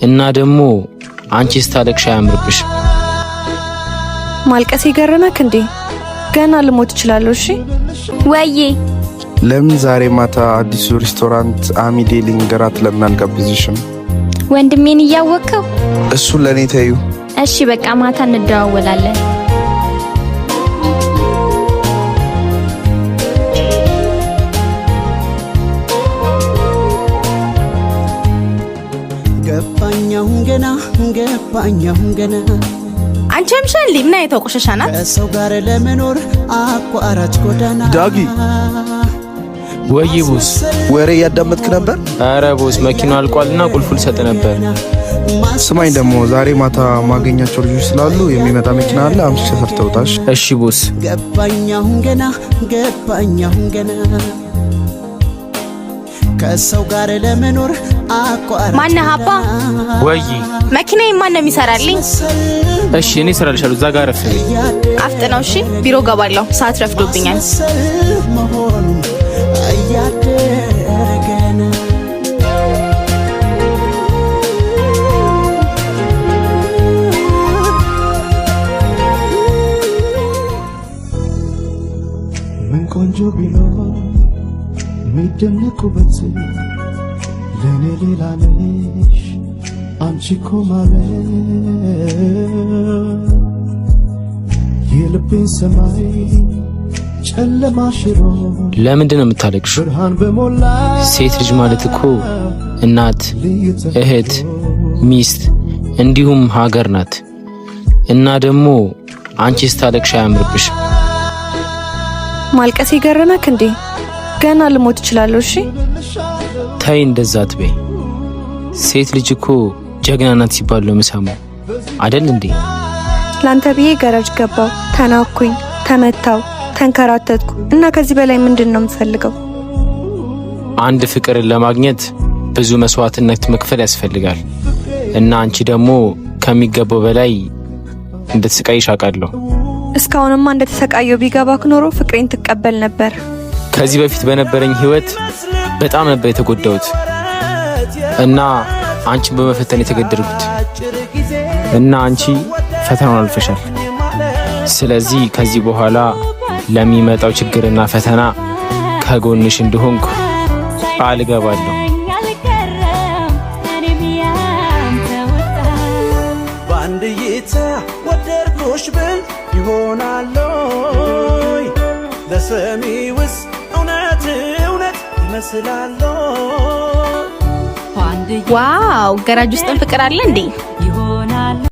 እና ደግሞ አንቺ ስታለቅሽ አያምርብሽ። ማልቀስ የገረመክ እንዴ? ገና ልሞት እችላለሁ። እሺ ወዬ ለምን ዛሬ ማታ አዲሱ ሬስቶራንት አሚዴ ሊንገራት ለምን አልጋብዝሽም? ወንድሜን እያወቅከው። እሱ ለኔ ተዩ። እሺ በቃ ማታ እንደዋወላለን። ገባኛሁን ገና ገባኛሁን ገና። አንቺ አምሻል ምን አይነት ቆሻሻ ናት? ከሰው ጋር ለመኖር አቋራጭ ጎዳና። ዳጊ። ወይ boss። ወሬ እያዳመጥክ ነበር? አረ boss፣ መኪናው አልቋልና ቁልፉ ልሰጥ ነበር። ስማኝ ደግሞ ዛሬ ማታ ማገኛቸው ልጆች ስላሉ የሚመጣ መኪና አለ። አምሽተህ ሰርተህ ውጣሽ። እሺ boss። ገባኛሁን ገና ገባኛሁን ገና ከሰው ጋር ለመኖር አቋራጭ ማነህ አባ? ወይ። መኪናዬን ማን ነው የሚሰራልኝ? እሺ እኔ እሰራልሻለሁ። እዛ ጋር አረፍ በይ። አፍጥነው እሺ። ቢሮ ገባለሁ፣ ሰዓት ረፍዶብኛል። ማስመሰል መሆኑን እያደረገን። ምን ቆንጆ ቢኖር የሚደነቁበት፣ ለእኔ ሌላ ነሽ አንቺ እኮ ማለት፣ የልቤን ሰማይ ጨለማ ሽሮ ለምንድን ነው የምታለቅሽው? ብርሃን በሞላ። ሴት ልጅ ማለት እኮ እናት፣ እህት፣ ሚስት እንዲሁም ሀገር ናት። እና ደግሞ አንቺ ስታለቅሽ አያምርብሽ። ማልቀስ የገረመክ እንዴ? ገና ልሞት እችላለሁ። እሺ ተይ እንደዛ አትበይ። ሴት ልጅ እኮ ጀግና ናት ሲባል ነው የምሰማው አደል እንዴ? ላንተ ብዬ ገራጅ ገባው፣ ተናኩኝ፣ ተመታው፣ ተንከራተትኩ እና ከዚህ በላይ ምንድን ነው የምፈልገው? አንድ ፍቅርን ለማግኘት ብዙ መስዋዕትነት መክፈል ያስፈልጋል። እና አንቺ ደግሞ ከሚገባው በላይ እንደተሰቃይሽ አውቃለሁ። እስካሁንማ እንደተሰቃየው ቢገባክ ኖሮ ፍቅሬን ትቀበል ነበር። ከዚህ በፊት በነበረኝ ህይወት በጣም ነበር የተጎዳሁት እና አንቺን በመፈተን የተገደድኩት፣ እና አንቺ ፈተናውን አልፈሻል። ስለዚህ ከዚህ በኋላ ለሚመጣው ችግርና ፈተና ከጎንሽ እንደሆንኩ ቃል እገባለሁ። በአንድ እይታ ወደድኩሽ ብል ይሆናለይ? ለሰሚውስ እውነት እውነት ይመስላለይ? Wow፣ ገራጅ ውስጥም ፍቅር አለ እንዴ?